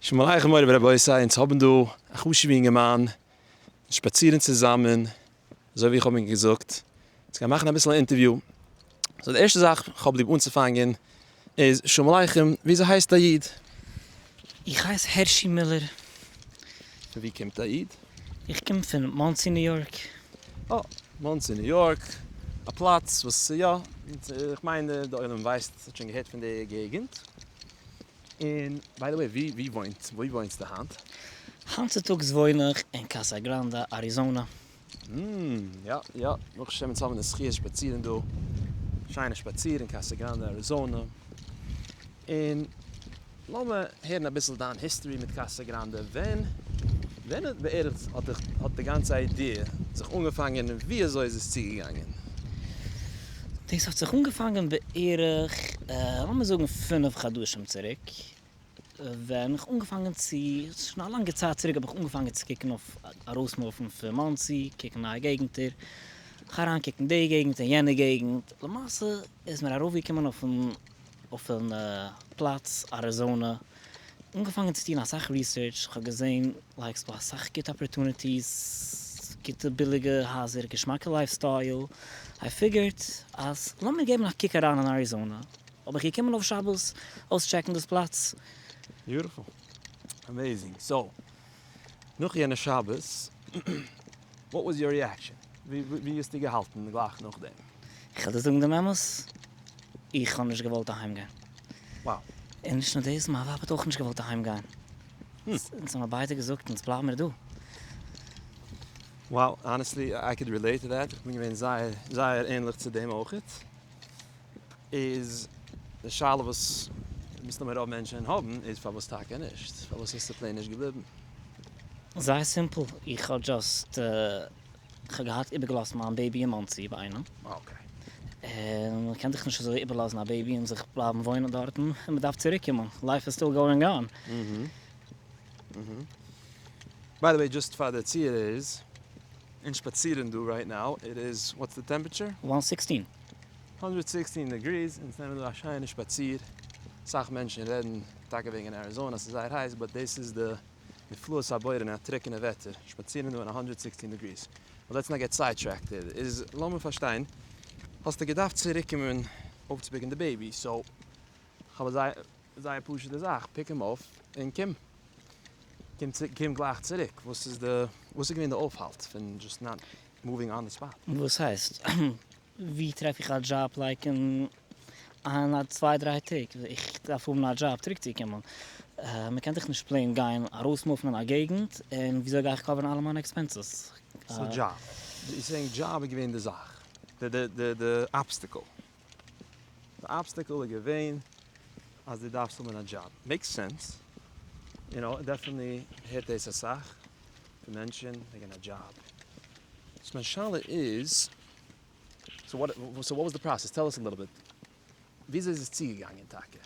שלום עליכם מורי ורבותי, אונז האבן דא א חשוב'ע אינגערמאן, שפאצירן צוזאמען, אזוי ווי איך האב אים געזאגט, אונז גייען מאכן אביסל א אינטערוויו. So די ערשטע זאך איך האב ליב אנצופאנגען איז, שלום עליכם, וויאזוי הייסט א איד? איך הייס הערשי מילער. פון ווי קומט א איד? איך קום פון מאנסי ניו יארק. אה, מאנסי ניו יארק, א פלאץ וואס יא, איך מיין די עולם ווייסט, האט שוין געהערט פון די געגנט. און by the way, ווי וואוינט, ווי וואוינסטו היינט? היינט צוטאגס וואוין איך אין קאסא גראנדא, אריזאנא. יא יא, ברוך השם אונז האבן די זכי' שפאצירן דא, שיינע שפאציר אין קאסא גראנדא אריזאנא, און לאמיר הערן אביסל דיין history מיט קאסא גראנדא, ווען ווען בערך האט דיך האט די גאנצע idea זיך אנגעפאנגען און ווי אזוי איז עס צוגעגאנגען? דאס האט זיך אנגעפאנגען בערך לאמיר זאגן 5 חדשים צוריק, ווען איך אנגעפאנגען צו, שוין א לאנגע צייט צוריק האב איך אנגעפאנגען צו קוקן אויף ארויסמופן פון מאנסי, קוקן נייע געגנטער, איך אריינקוקן די געגנט און יענע געגנט, למעשה איז מיר ארויפגעקומען אויפן פלאץ אריזאנע, אנגעפאנגען צו טון אסאך research, איך האב געזען like ס'דא אסאך גוטע opportunities, גוטע ביליגע הייזער, געשמאקע lifestyle, I figured אז לאמיר געבן א קוק אריין אין אריזאנע, האב איך געקומען אויף שבת אויסטשעקן דאס פלאץ. Beautiful. Amazing. So, נאך יענע שבת, what was your reaction? ווי האסטו געהאלטן גלייך נאכדעם? איך וועל דיר זאגן דעם אמת, איך האב נישט געוואלט אהיימגיין. Wow. און נישט נאר דאס, מיין ווייב האט אויך נישט געוואלט אהיימגיין. אונז האבן ביידע געזאגט, אונז בלייבן מיר דא. Wow, honestly, I could relate to that. איך בין געווען זייער, זייער ענליך צו דעם אויכעט. איז די שאלה וואס מסתמא רוב מענטשן האבן איז פארוואס טאקע נישט? פארוואס ביסטו plain נישט געבליבן? זייער simple, איך האב just, איך האב געהאט איבערגעלאזט מיין baby אין מאנסי ביי איינעם. און מען קען דאך נישט אזוי איבערלאזן א baby און זיך בלייבן וואוינען דארטן, און מען דארף צוריקקומען, life is still going on. By the way, just פאר די צוהערערס, אונז שפאצירן דא right now, it is, what's the temperature? 116. 116 degrees, אונז נעמען דא א שיינע שפאציר, אסאך מענטשן רעדן טאקע וועגן אריזאנא, ס'איז זייער הייס, but דאס איז די נפלאות הבורא אין א טרוקענע וועטער, שפאצירן דא אין 116 degrees. But let's not get sidetracked. איז לאמיר פארשטיין, האסטו געדארפט צוריקקומען אויפצופיקן די baby, so כ'האב א זייער זייער פשוט'ע זאך, pick אים אויף און קום. קום קום גלייך צוריק. וואס איז די, וואס איז געווען די אויפהאלט פון just not moving on the spot? וואס הייסט? ווי טרעף איך א דזשאב like אין איין א צוויי דריי טעג? איך דארף האבן א דזשאב צוריקצוקומען. מען קען דאך נישט plain גיין ארויסמופן אין א געגנט, און וויאזוי גיי איך קאווערן אלע מיינע expenses? So דזשאב. You're saying דזשאב איז געווען די זאך. די די די די obstacle. די obstacle איז געווען אז דו דארפסט האבן א דזשאב. Makes sense. You know, definitely הערט דאס אסאך פון מענטשן וועגן א דזשאב. So מיין שאלה איז, so what so what was the process? Tell us a little bit. וויאזוי איז עס צוגעגאנגען טאקע?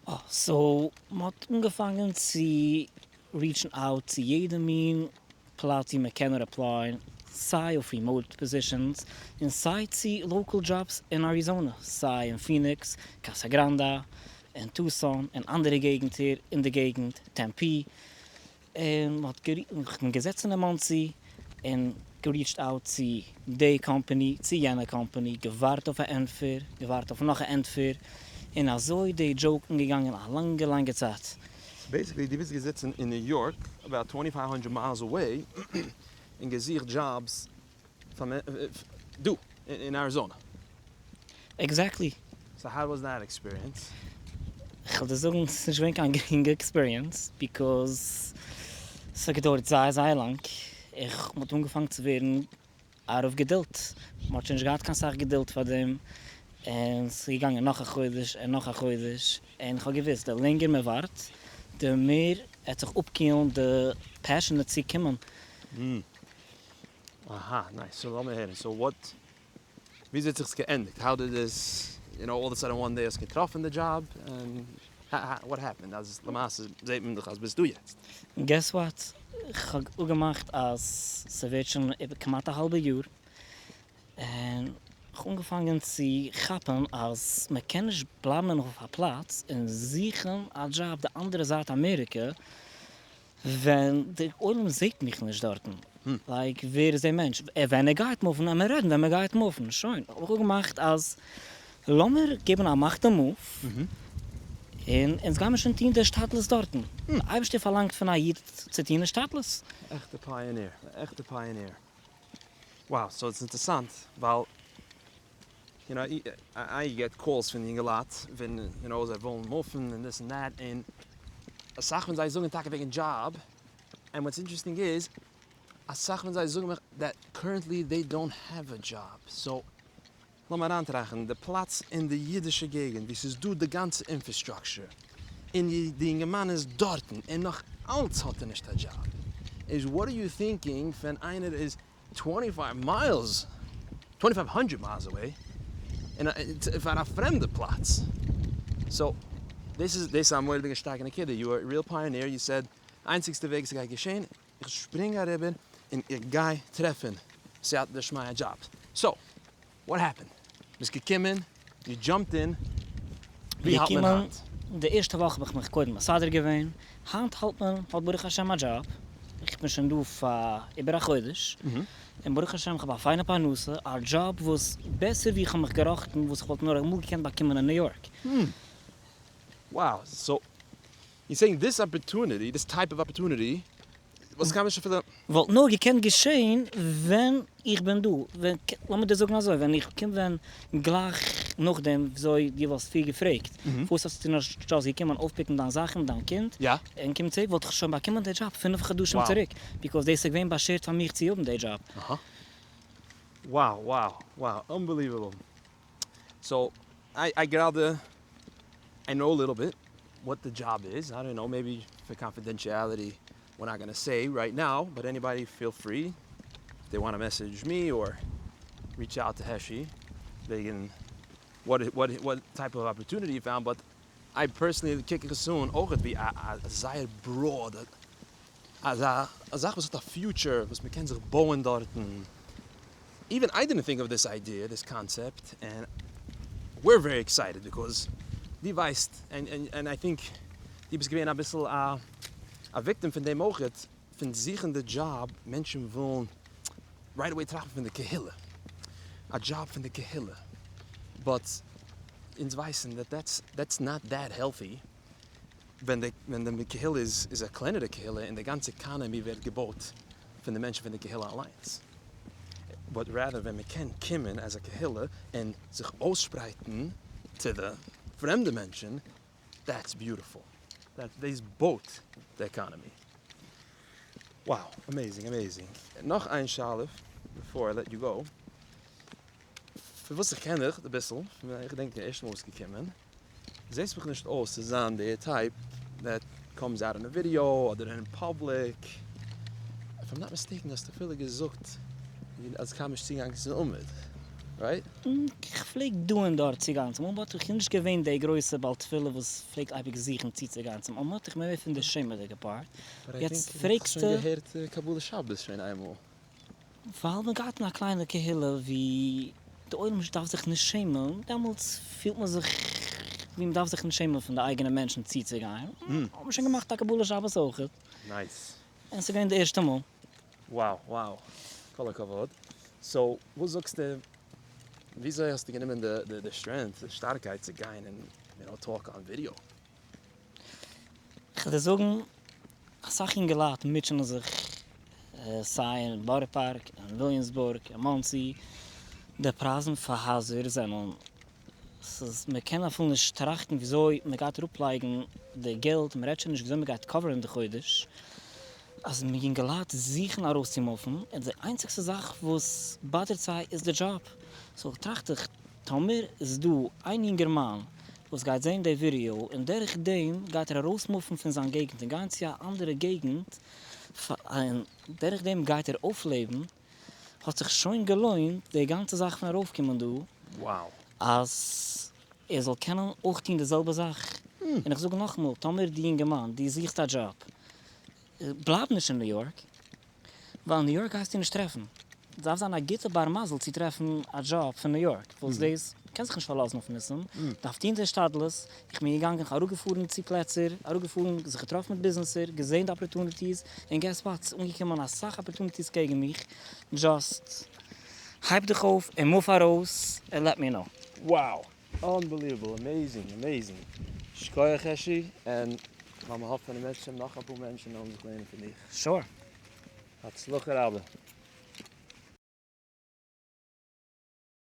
אה, so מ'האט אנגעפאנגען צו ריטשן out צו יעדע מין פלאץ ווי מ'קען עפלייען, סיי אויף remote positions און סיי צו local jobs אין אריזאנע, סיי אין פיניקס, קאסא גראנדא, אין טוסאן, און אנדערע געגנטער אין די געגנט, טעמפי, און מ'האט איך בין געזעצן אין מאנסי און געריטשט out צו די קאמפאני, צו יענע קאמפאני, געווארט אויף א ענטפער, געווארט אויף נאך א ענטפער, און אזוי די joke אנגעגאנגען א לאנגע לאנגע צייט. Basically דו ביסט געזיצן אין ניו יארק about 2500 miles away און געזוכט דזשאבס דא אין אריזאנע. Exactly. So how was that experience? איך וועל דיר זאגן, ס'איז נישט געווען קיין גרינגע experience, because ס'האט געדויערט זייער זייער לאנג. איך מ'האט אנגעפאנגען צו ווערן out of געדולד. מ'האט שוין נישט געהאט קיין סאך געדולד פאר דעם, און ס'איז געגאנגען נאך א חודש און נאך א חודש, און איך האב געוואוסט, די לענגער מען ווארט, די מער עט זיך אפקילן די passion צו קומען. אהא, nice. So לאמיר הערן, so what, וויאזוי האט זיך עס געענדיגט? How did this, you know, all of a sudden one day האסט געטראפן די דזשאב, און what happened? אז למעשה זעט מען דאך אז ביסט דא יעצט. Guess what? איך האב אפגעמאכט אז ס'ווערט שוין איבער כמעט א האלבע יאר, און. איך אנגעפאנגען צו כאפן אז מען קען נישט בלייבן אויף א פלאץ און זוכן א דזשאב די אנדערע זייט אמעריקע ווען די עולם זעהט מיך נישט דארטן. Like, ווער איז דער מענטש? ווען ער גייט מופן, עמער רעדן ווען מען גייט מופן. שוין, האב איך אפגעמאכט אז לאמיר געבן א מאך די move, און אונז גיימער שוין טון די השתדלות דארטן. די אייבערשטער פארלאנגט פון א איד צו טון השתדלות. עכטע pioneer, עכטע pioneer. Wow, so ס'איז אינטערעסאנט, ווייל I get calls פון יונגעלייט ווען זיי ווילן מופן און this and that, און אסאך פון זיי זאגן טאקע וועגן דזשאב, and what's interesting איז, אסאך פון זיי זאגן מיך that currently they don't have a job. So לאמיר אריינטראכטן, די פלאץ אין די אידישע געגנט וואו ס'איז דא די גאנצע infrastructure, און די אינגערמאן איז דארטן, און נאך אלץ האט ער נישט א דזשאב, איז what are you thinking ווען איינער איז 25 miles, 2500 miles away, און פאר א פרעמדע פלאץ? So, דאס איז א מורא'דיגע שטארקע נקודה, you are real pioneer, you said, איינציגסטע וועג ס'גייט געשען, איך שפרינג אריבער און איך גיי טרעפן סייעתא דשמיא א דזשאב. So, what happened? ביסט געקומען, you jumped in, ווי האלט מען היינט? די ערשטע וואך האב איך מיך קודם מסדר געווען, היינט האלט מען, האט ברוך השם א דזשאב, איך בין שוין דא פאר איבער א חודש, און ברוך השם איך האב א פיינע פרנסה, א דזשאב וואס בעסער ווי איך האב מיך געראכטן, וואס איך וואלט נאר אמאל געקענט באקומען אין ניו יארק. Wow, so you're saying this opportunity, this type of opportunity, וואס קען מען שוין אפילו. וואלט נאר געקענט געשען ווען איך בין דא, ווען, לאמיר דיר זאגן אזוי, ווען איך קום ווען גלייך נאכדעם וויאזוי דו וואלסט פריער געפרעגט, פארוואס האסטו נישט just געקומען אויפפיקן דיין זאכן, דיין קינד, און קום צוריק, וואלט איך שוין באקומען די דזשאב 5 חדשים צוריק, because דאס איז געווען באשערט פאר מיך צו האבן די דזשאב. Wow, wow, wow, unbelievable. So, I גראדע, I know a little bit what the job is. I don't know, maybe for confidentiality, we're not going to say right now, but anybody feel free. If they want to message me or reach out to Heshi, they can, what type of opportunity you found. But I personally, קוק איך עס אן, אויך ווי א זייער broad, א זאך וואס האט א future, וואס מען קען זיך בויען דארטן. Even I didn't think of this idea, this concept, and we're very excited because דו ווייסט, and I think דו ביסט געווען א ביסל א victim פון דעם אויכעט, פון זוכן די דזשאב, מענטשן ווילן right away טראכטן פון די קהילה. א דזשאב פון די קהילה. But אונז ווייסן that that's not that healthy ווען די קהילה איז א קלענערע קהילה און די גאנצע economy ווערט געבויט פון די מענטשן פון די קהילה אליינס. But rather ווען מען קען קומען as א קהילה און זיך אויסשפרייטן צו די פרעמדע מענטשן, that's beautiful. That דאס בויט the economy. Wow, amazing, amazing. נאך איין שאלה before I let you go. פון וואס איך קען דיך אביסל, איך געדענק די ערשטע מאל וואס געקומען, זעסט מיך נישט אויס צו זיין די type that comes out in a video אדער in public. If I'm not mistaken, האסטו אפילו געזאגט, אז קיינמאל נישט צוגעגאנגען צום עמוד, right? איך פלעג דא און דארט צוגיין צום עמוד, איך בין נישט געווען דער גרויסער בעל תפילה וואס פלעגט אייביג זוכן צוצוגיין צום עמוד, איך בין מער פון די שעמעדיגע part. יעצט פרעגסטו. שוין געהערט קבלת שבת שוין איינמאל. ווייל מען גייט אין א קליינע קהילה ווי די עולם דארף זיך נישט שעמען, דעמאלטס פילט מען זיך ווי מען דארף זיך נישט שעמען פון די אייגענע מענטשן צוצוגיין. האט מען שוין געמאכט א קבלת שבת אויך. Nice. און עס איז געווען די ערשטע מאל. Wow, כל הכבוד. So, וואס זאגסטו, וויאזוי האסטו גענומען די strength, די שטארקייט צו גיין און talk on video? איך וועל דיר זאגן, אסאך אינגעלייט מוטשענען זיך, סיי אין בארא פארק, אין וויליאמסבורג, אין מאנסי, די פרייזן פאר הייזער זענען, ס'איז, מען קען אפילו נישט טראכטן וויאזוי מען גייט אראפלייגן די געלט, מען רעדט שוין נישט וויאזוי מען גייט קאווערן די חודש, אז מיר יונגעלייט זוכן ארויסצומופן, און די איינציגסטע זאך וואס באדערט זיי איז די דזשאב. So טראכט איך, טאמער איז דא איין יונגערמאן וואס גייט זען די ווידעא, און דורך דעם גייט ער ארויסמופן פון זיין געגנט און גיין צו א אנדערע געגנט, און דורך דעם גייט ער אויפלעבן, האט זיך שוין געלוינט די גאנצע זאך פון ארויפקומען דא, אז ער זאל קענען אויך טון די זעלבע זאך. און איך זאג נאכאמאל, טאמער די יונגערמאן, דו זוכסט א דזשאב, בלייב נישט אין ניו יארק, ווייל אין ניו יארק גייסטו נישט טרעפן. דארף זיין א גוטע בר מזל צו טרעפן א דזשאב פון ניו יארק, וואס דאס קען זיך נישט פארלאזן אויף ניסים, דארף טון די השתדלות. איך בין געגאנגען, איך אראפגעפארן צו פלעצער, אראפגעפארן, זיך געטראפן מיט ביזנעסער, געזען די opportunities, און guess what, ס'איז אנגעקומען אסאך opportunities קעגן מיך, just הייב דיך אויף און move ארויס, און let me know. Wow! Unbelievable! Amazing! Amazing! שכוח העשי, און לאמיר האפן אם ירצה השם נאך אפאר מענטשן וועלן זיך לערנען פון דיך. Sure. הצלחה רבה.